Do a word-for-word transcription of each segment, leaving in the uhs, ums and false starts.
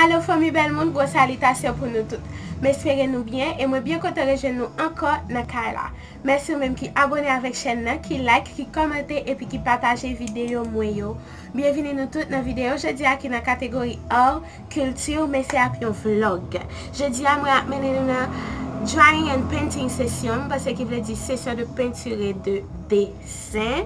Alo fanmi bèl moun, gwo salitasyon pou nou tout. M espere nou byen e mwen byen kontan rejwenn nou ankò nan kay la. Mèsi ou menm ki abòne avèk chèn nan, ki like, ki kòmante epi ki pataje videyo mwen yo. Byenvini nou tout nan videyo jodi a ki nan kategori art, culture, men se ap yon vlog. Jodi a mwen ap mennen nou nan drawing and painting session, m panse ki vle di sesyon de peinture et de dessin.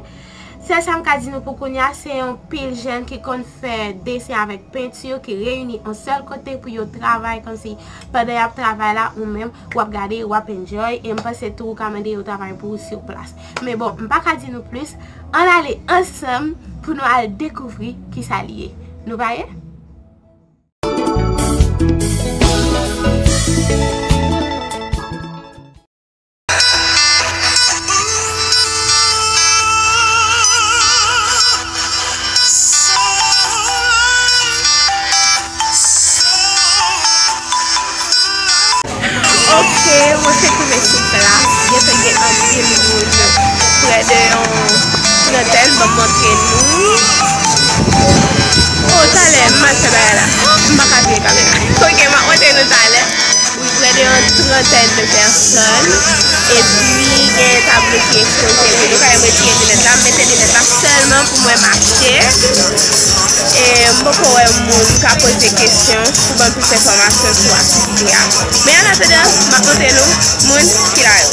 Sèl sa m ka di nou pou kounye a, se yon pil jèn ki konn fè desen avèk penti, ki reyini yon sèl kote pou yo travay, kòmsi pandan y ap travay la, ou menm, w ap gade, w ap enjoy, e m panse tou ou ka mande yo travay pou ou sou plas. Men bon, m pa ka di nou plis, ann ale ansanm pou nou al dekouvri kisa li ye. Nou pare? Ok, mwen fenk rive sou plas. Gentan gen anpil moun, prè de yon trantèn, ban m montre nou. Oh, talè, m al fè bagay la. M pa ka vire kamera. Ok, m ap montre nou talè. Wi, prè de yon trantèn de pèsòn. Epi, gen tablo ki ekspoze. Epi, nou ka retire linèt la. M mete linèt la sèlman pou mwen mache. E m poko wè moun ka poze kesyon pou ban m plis enfòmasyon sou aktivite a. Men annatandan, m ap montre nou moun ki la yo.